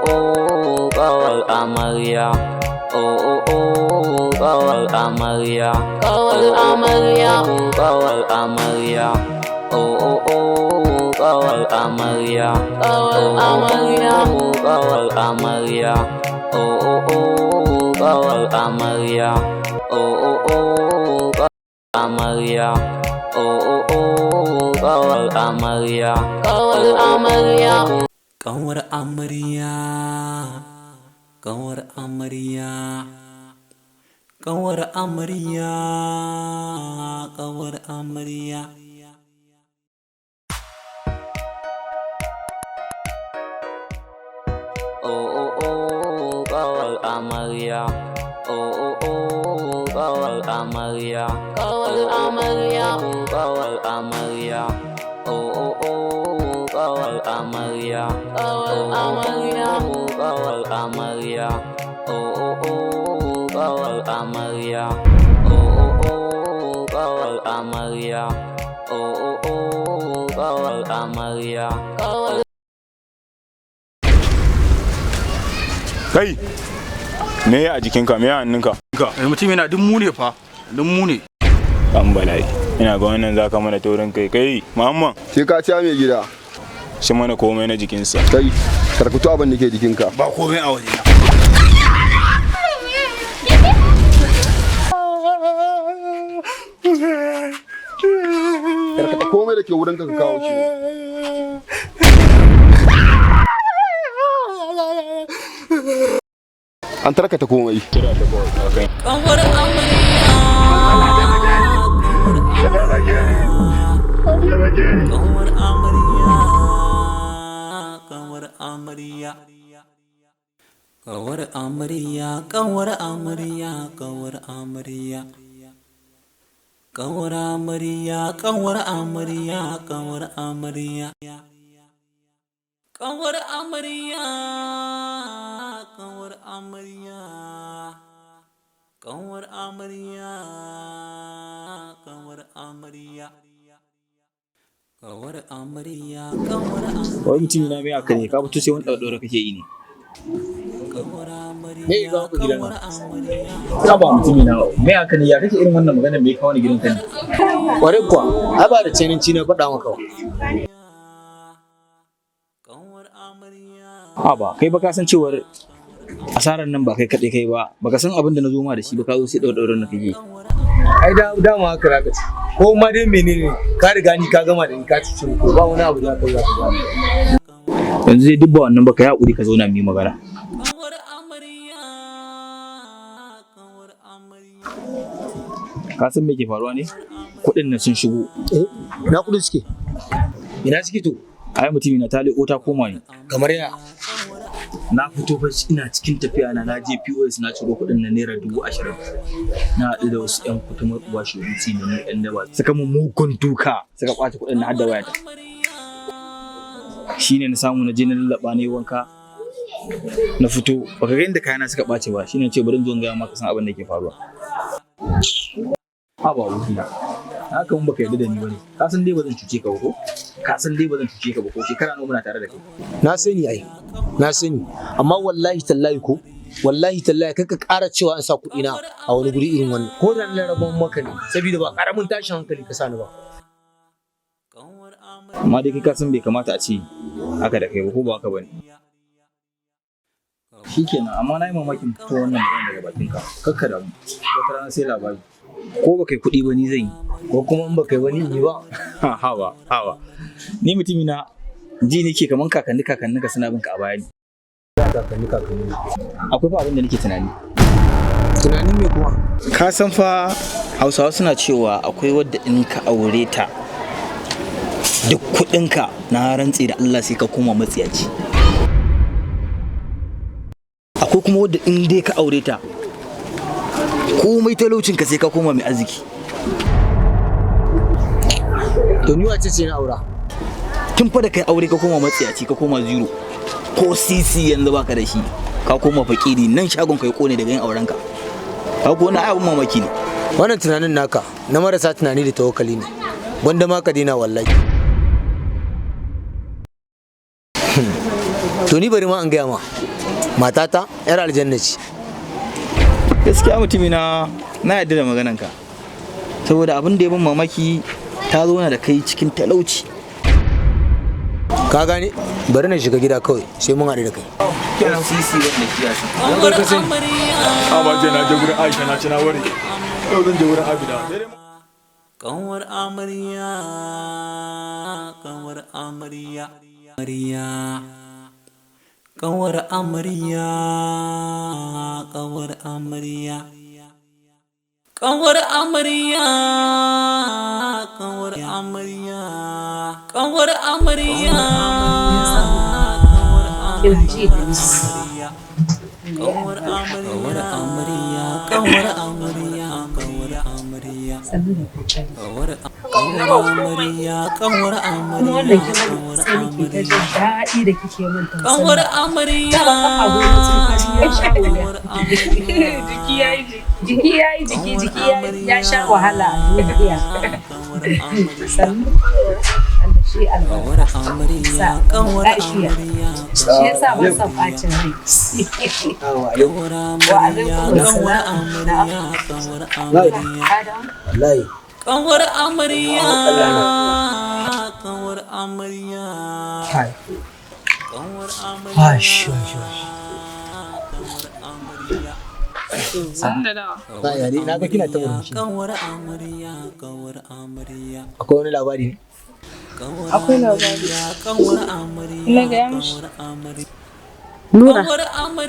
oh, kawar amarya. Oh oh oh, kawar amarya. Kawar amarya. Oh, kawar amarya. Oh oh oh, kawar amarya. Kawar amarya. Oh, kawar amarya. Oh oh oh, kawar amarya. Oh oh oh, kawar amarya. Oh oh oh, kawar amarya. Kawar amarya. Ƙanwar amarya, ƙanwar amarya, ƙanwar amarya, ƙanwar amarya. Oh oh oh, kawar amarya. Oh oh oh, kawar amarya. Kawar amarya. Oh, kawar amarya. Oh oh oh, kawar amarya. Kawar amarya. Oh, kawar amarya. Oh oh oh, kawar amarya. Oh oh oh, kawar amarya. Oh oh oh, kawar amarya. Kawar Kai, me ya a jikinka, me ya a hannunka? Mutum yana duk mu ne fa, duk mu ne. An bala'i. Ina ga wannan zaka mana taurin kai kai Muhammad. Sai ka ci mai gida. Shi mana komai na jikinsa. Kai, karkutu abin da ke jikinka. Ba komai a wajena. Karkata komai da ke wurinka ka kawo shi. An tarkata komai. Ƙanwar amarya, ƙanwar amarya, ƙanwar amarya. Ƙanwar amarya, ƙanwar amarya, ƙanwar amarya. Ƙanwar amarya, ƙanwar amarya, ƙanwar amarya. Ƙanwar amarya, ƙanwar amarya. Ƙanwar amarya, ƙanwar amarya. Ƙanwar amarya, ƙanwar amarya. Wai mutum na mai aka ne ka fito sai wani ɗaure kake yi ne. Ƙanwar amarya, Me ya kawo ka gidan ƙanwar amarya. Ka ba mutumi na mai aka ne ya kake irin wannan magana me ya kawo ni gidan ka ne? Kwarai kuwa, ai ba da cananci na faɗa maka ba. Ƙanwar amarya. Ha ba kai ba ka san cewar asarar nan ba kai kaɗai kai ba baka san abin da na zo ma da shi ba ka zo sai ɗaure na kake. Ai da dama haka zaka ci. Ko ma dai menene ka riga ni ka gama da ni ka ci ko ba wani abu da ka za ka gama. Yanzu dai duk ba wannan ba ka yi haƙuri ka zauna mu yi magana. Ƙanwar amarya, ƙanwar amarya. Ka san me ke faruwa ne? Kuɗin nan sun shigo. Eh, na kuɗi suke. Ina suke to? Ai mutumi na ta leƙo ta koma ne. Kamar ya. Na fito fa ina cikin tafiya na na je POS na ciro kuɗin na ₦20,000. Na haɗu da wasu ƴan kutumar uwa shuguci da ni ƴan daba. Suka mun mugun duka suka ƙwace kuɗin na har da wayata. Shine na samu na je na lallaɓa na yi wanka. Na fito baka ga inda kayana suka ɓace ba shine na ce bari in zo in gaya maka san abin da ke faruwa. Haba abokina. Haka mun baka yarda da ni bane. Ka san dai ba zan cuce ka ba ko? Ka san dai ba zan cuce ka ba ko? Shekara nawa muna tare da kai. Na sani ai. Na sani. Amma wallahi tallahi ko wallahi tallahi kar ka ƙara cewa an sa kuɗi na a wani guri irin wannan. Ko da na rabon maka ne saboda ba ƙaramin tashin hankali ka sani ba. Amma dai kai ka san bai kamata a ce haka da kai ba ko ba haka bane. Shikenan amma na yi mamakin fito wannan magana daga bakinka. Kakka damu. Wata rana sai labari. Ko baka yi kuɗi ba ni zan yi. Ko kuma in baka yi wani in yi ba. Hawa hawa. Ni mutumi na ji nake kaman kakanni kakanninka suna bin ka a baya ne. Kakanni kakanni. Akwai fa abin da nake tunani. Tunanin me kuma? Ka san fa Hausawa suna cewa akwai wadda in ka aure ta duk kuɗinka na rantse da Allah sai ka koma matsiyaci. Akwai kuma wadda in dai ka aure ta komai talaucinka sai ka koma mai arziki. To ni wace ce na aura? Tun fa da kai aure ka koma matsiyaci ka koma zero ko sisi yanzu baka da shi ka koma fakiri nan shagon ka ya kone daga yin aurenka. Ka ko wannan ai abun mamaki ne. Wannan tunanin naka na marasa tunani da tawakkali ne. Gwanda ma ka daina wallahi. To ni bari ma an gaya ma. Matata yar aljanna ce. Gaskiya mutumi na, na yarda da maganarka. Saboda abin da ya ban mamaki, ta zo na da kai cikin talauci. Ka gane, bari na shiga gida kawai, sai mun haɗu da kai. Kenan sisi wanda kiyasa. Kawar amarya. A ba je na je gurin Aisha na ci na ware. Yau zan je gurin Abida. Kanwar amarya, kanwar amarya, amarya. Kanwar amarya, kanwar amarya. Kanwar amarya, kanwar amarya, kanwar amarya. Ina ji da ni. Kanwar amarya, kanwar amarya, kanwar amarya. Sannu da kokari. Kanwar amarya, kanwar Kuma amarya, wannan kin kanwar sai nake ta jin daɗi da kike min tausan. Kanwar amarya. Kafa goma tun ya sha wuya. Jiki ya yi jiki. Jiki ya yi jiki, jiki ya sha wahala a duniya. Sannu. Allah shi albarka. Sa lafiya. Shi yasa ban son ɓacin rai. Wa alaikum assalam. Na'am. Adam. Wallahi. Kanwar amarya, kanwar amarya. Kai. Kanwar amarya. Wash, wash, wash. Sannu da dawa. Na yare, na ga kina ta murmushi. Kanwar amarya, kanwar amarya. Akwai wani labari ne? Akwai labari. Kanwar amarya. Na gaya mishi. Nura,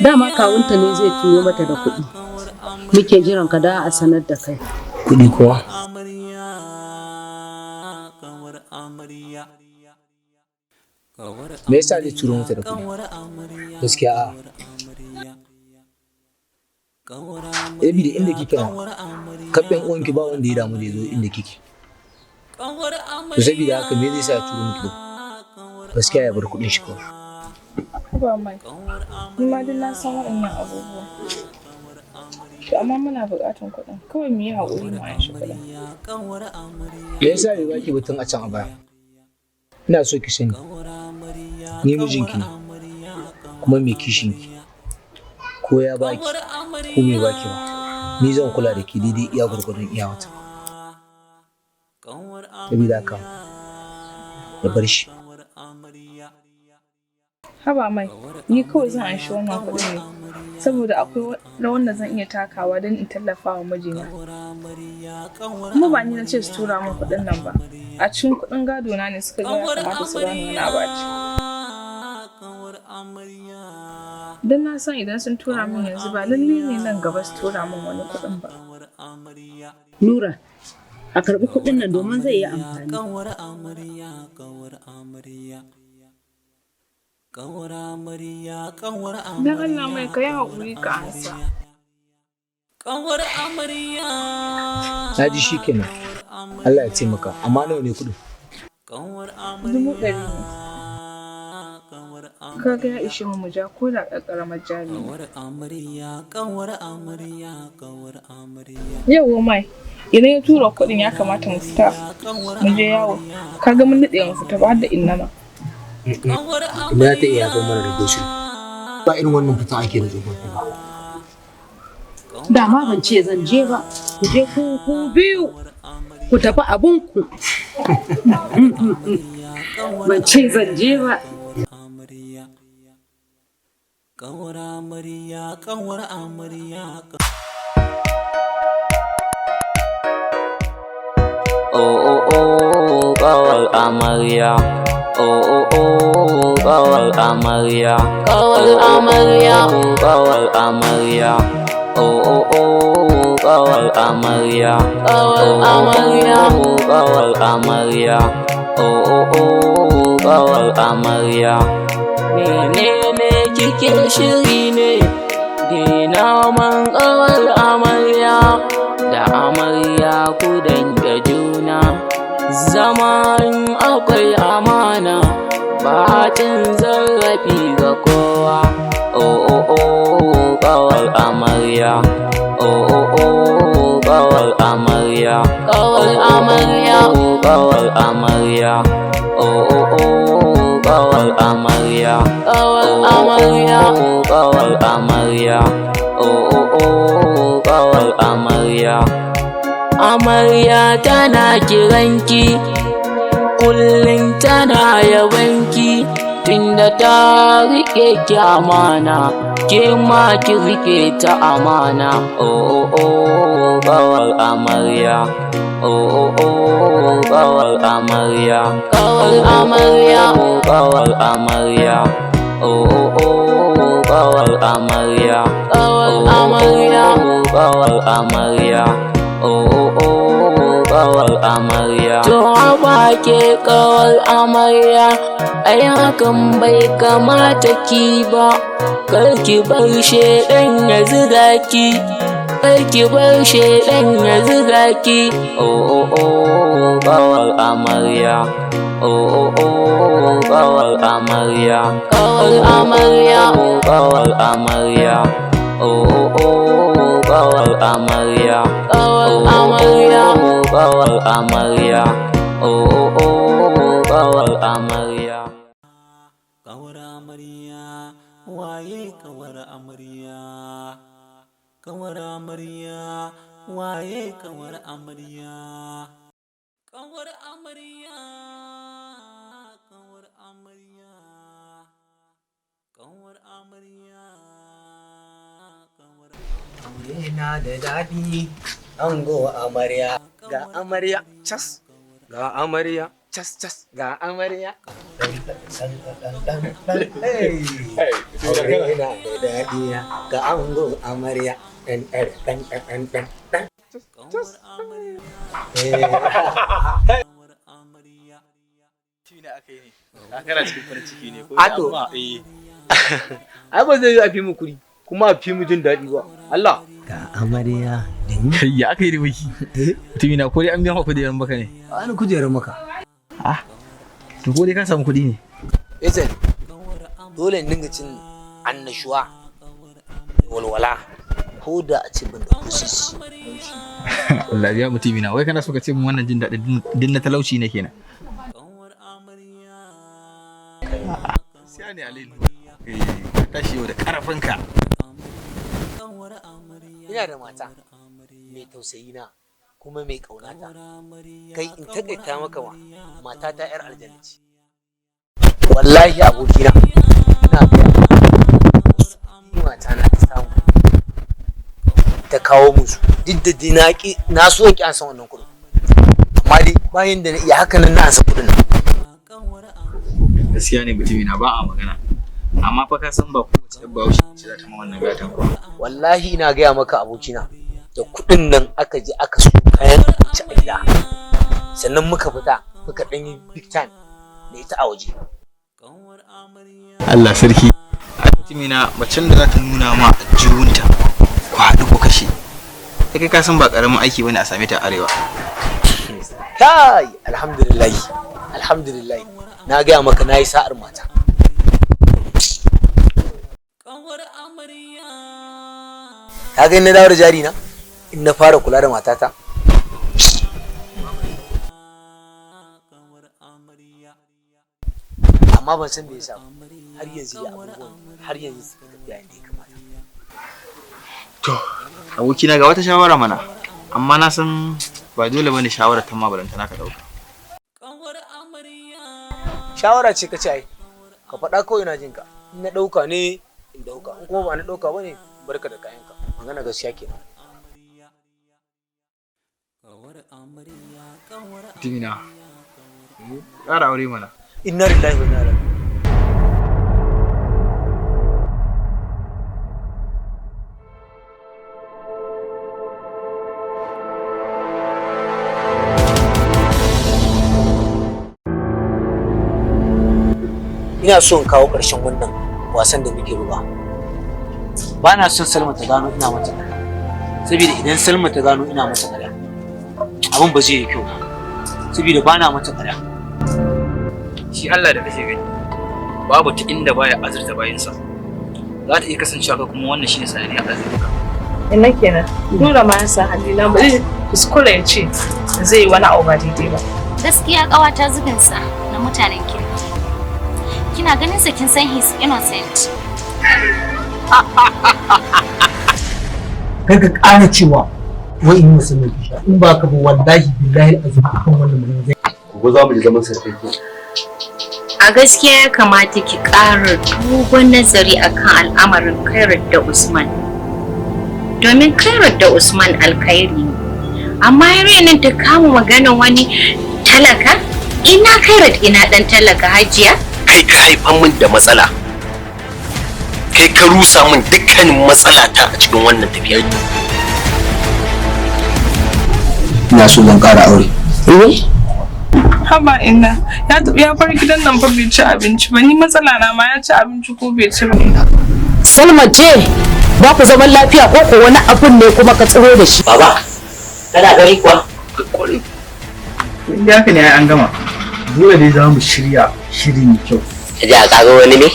dama kawunta ne zai turo mata da kuɗi. Muke jiran ka da a sanar da kai. Kuɗi kuwa? Me yasa zai turo mata da kuɗi? Gaskiya a'a. Yabi da inda kike ma, kafin uwanki ba wanda ya damu da ya zo inda kike. To saboda haka me zai sa ya turo miki da kuɗi? Gaskiya ya bar kuɗin shi kawai. Haba mai. Ni ma duk na san waɗannan abubuwa. To amma muna buƙatar kuɗin. Kawai mu yi haƙuri mu anshi kuɗin. Me yasa bai baki batun a can a baya? Ina so ki sani, ni mijinki ne, kuma mai kishinki. Ko ya baki, ko bai baki ba, ni zan kula da ke daidai iya gwargwadon iyawata. Saboda haka, ya bar shi. Haba mai, ni kawai zan anshi wannan kuɗin ne. Saboda akwai rawan da zan iya takawa don in tallafa wa mijina. Kuma ba ni na ce su tura min kuɗin nan ba. A cikin kuɗin gado na ne suka ga ya kamata su bani wani abu a ciki. Don na san idan sun tura min yanzu ba lallai ne nan gaba su tura min wani kuɗin ba. Nura, a karɓi kuɗin nan domin zai yi amfani. Kanwar amarya, kanwar amarya. Kanwar amarya, kanwar Don Allah mai ka yi haƙuri ka ansa. Kanwar amarya. Na ji shi kenan. Allah ya taimaka, amma nawa ne kuɗin? 100,000 ne. Kaga ya ishe mu mu ja ko da ƙaramar jari ne. Kanwar amarya, kanwar amarya, kanwar amarya. Yauwa mai, idan ya tura kuɗin ya kamata mu fita mu je yawo. Kaga mun daɗe mu fita ba har da inna ma. Ina ta iya haifar mana da gosiri. Ba irin wannan fitan ake da tsofaffi ba. Dama ban ce zan je ba. Ku je ku ku biyu. Ku tafi abunku. Ban ce zan je ba. Kanwar amarya, kanwar amarya. Oh oh oh, kawar amarya. Oh oh oh, kawar amarya. Kawar amarya. Oh, kawar amarya. Oh oh oh, kawar amarya. Kawar amarya. Oh, kawar amarya. Oh oh oh, kawar amarya. Menene kike shiri ne? Dina man kawar amarya. Da amarya ku danke juna. Zaman akwai amana, ba cin zarafi ga kowa. Oh oh oh, kawar amarya. Oh oh oh, kawar amarya. Kawar amarya. Oh, kawar amarya. Oh oh oh, kawar amarya. Kawar amarya. Oh, kawar Kawar amarya, oh oh oh, kawar amarya. Amarya tana kiranki, kullum tana yabanki, tunda ta rike ki amana, ke ma ki rike ta amana. Oh oh oh, kawar amarya. Oh oh oh, kawar amarya. Kawar amarya, kawar amarya. Oh oh oh, kawar amarya. Kawar amarya, kawar amarya. Oh oh oh, kawar amarya. To haba ke kawar amarya, ai hakan bai kamata ki ba. Kar ki bar shedan ya zuga ki. Kar ki bar shedan ya zuga ki. Oh oh oh, kawar amarya. Oh oh oh, kawar amarya. Kawar amarya, kawar amarya. Oh oh oh, kawar amarya. Kawar amarya, kawar amarya. Oh oh oh, kawar amarya. Kawar amarya, waye kawar amarya? Kawar amarya, waye kawar amarya? Kawar amarya, kawar amarya, kawar amarya, kawar. Aure na da daɗi, ango amarya, ga amarya, cas, ga amarya, cas cas, ga amarya. Aure na da daɗi, ga ango amarya, ɗan ɗan ɗan ɗan ɗan ɗan. Cas. Kana cikin farin ciki ne ko? Ato. Ai ba zai yi a fi mu kuɗi kuma a fi mu jin daɗi ba. Allah. Ga amarya. Kai ya aka yi da biki? Mutumina ko dai an biya maka kujerar maka ne? Wani kujerar maka. Ah. To ko dai ka samu kuɗi ne? Ezen, dole in dinga cin annashuwa, walwala, ko da a ce ban da kusisi. Allah ya mutumina wai kana so ka ce mun wannan jin daɗin din na talauci ne kenan. Siya ne Aliyu. Eh, ka tashi yau da ƙarfinka. Ina da mata mai tausayi na kuma mai ƙaunata. Kai in takaita maka ma matata 'yar aljanna ce. Wallahi abokina ina gaya maka, mata na ta samu ta kawo musu duk da dai na ki na so in ki an san wannan kuɗin. Amma dai bayan da na iya haka nan na ansa kuɗin nan. Gaskiya ne mutumina ba a magana. Amma fa ka san ba kowace ɗan bahaushe ce za ta ma wannan gatan ba. Wallahi ina gaya maka abokina da kuɗin nan aka je aka so kayan abinci a gida. Sannan muka fita muka ɗan yi big time da ita a waje. Allah sarki. Ai mutumina macen da za ta nuna ma juwunta ku haɗu ku kashe. Kai ka san ba ƙaramin aiki bane a same ta a arewa. Kai alhamdulillah alhamdulillah na gaya maka na yi sa'ar mata. Ka ga in na dawo da jari na in na fara kula da matata. Amma ban san me yasa ba. Har yanzu dai abubuwan har yanzu suke tafiya yadda ya kamata. To, abokina ga wata shawara mana. Amma na san ba dole bane shawara ta ma balantana ka ɗauka. Shawara ce ka ce ai ka faɗa kawai na jinka in na ɗauka ne in ɗauka in kuma ba na ɗauka ba ne barka da kayanka magana gaskiya kenan. Mutumina, ƙara aure mana. Inna lillahi wa inna ilaihi. Ina so in kawo ƙarshen wannan wasan da muke buga. Ba na son Salma ta gano ina mata ƙarya. Saboda idan Salma ta gano ina mata ƙarya, abin ba zai yi kyau ba. Saboda ba na mata ƙarya. Shi Allah da kake gani babu ta inda baya azurta bayinsa. Za ta iya kasancewa ka kuma wannan shine sanadiyar arzikinka. Ina kenan. Nura ma ya san halina ba zai kuskure ya ce zai yi wani abu ba daidai ba. Gaskiya ƙawata zubinsa na mutanen kirki. Kina ganin sa kin san he's innocent. Kar ka ƙara cewa wai in musu mai kisha in ba ka ba, wallahi billahi azumi akan wannan magana zai. Gobe za mu je zaman sarki. A gaskiya ya kamata ki ƙara dogon nazari akan al'amarin Kairat da Usman. Domin Kairat da Usman alkhairi ne. Amma yarinyar ta kama maganan wani talaka? Ina Kairat ina ɗan talaka, Hajiya? Kai ka haifan min da matsala, kai ka rusa min dukkanin matsala ta a cikin wannan tafiyar. Ina so zan ƙara aure. Haba ina, ya tafi ya bar gidan nan fa bai ci abinci ba, ni matsala na ma ya ci abinci ko bai ci ba. Salma ce ba ku zaman lafiya ko ko wani abun ne kuma ka tsiro da shi. Baba, kana gari kuwa? In haka ne ai an gama. Dole dai za mu shirya shiri mai kyau. Ji a kaga wani ne.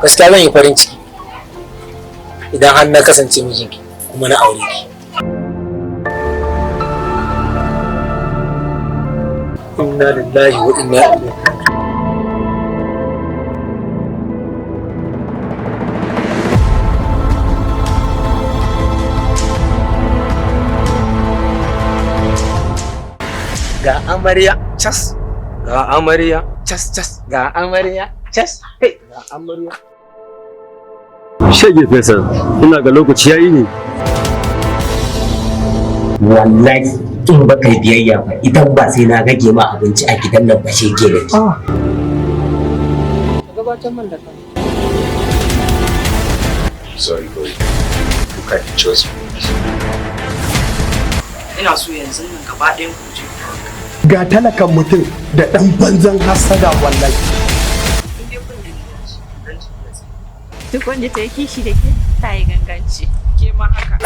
Gaskiya zan yi farin ciki idan har na kasance mijinki kuma na aure ki. Inna lillahi wa inna ilaihi. Ga amarya cas, ga amarya cas cas, ga amarya cas, hey, ga amarya. Shege Faisal, ina ga lokaci yayi ne. Wallahi in ba kai biyayya ba, idan ba sai na rage ma abinci a gidan nan ba, shege ne. Gabatar man da kan. Sorry boy, you can't trust me. Ina so yanzu nan gaba ɗayan ku je. Ga talakan mutum da ɗan banzan hasada wallahi. Duk wanda ta yi kishi da ke, ta yi ganganci. Ke ma haka.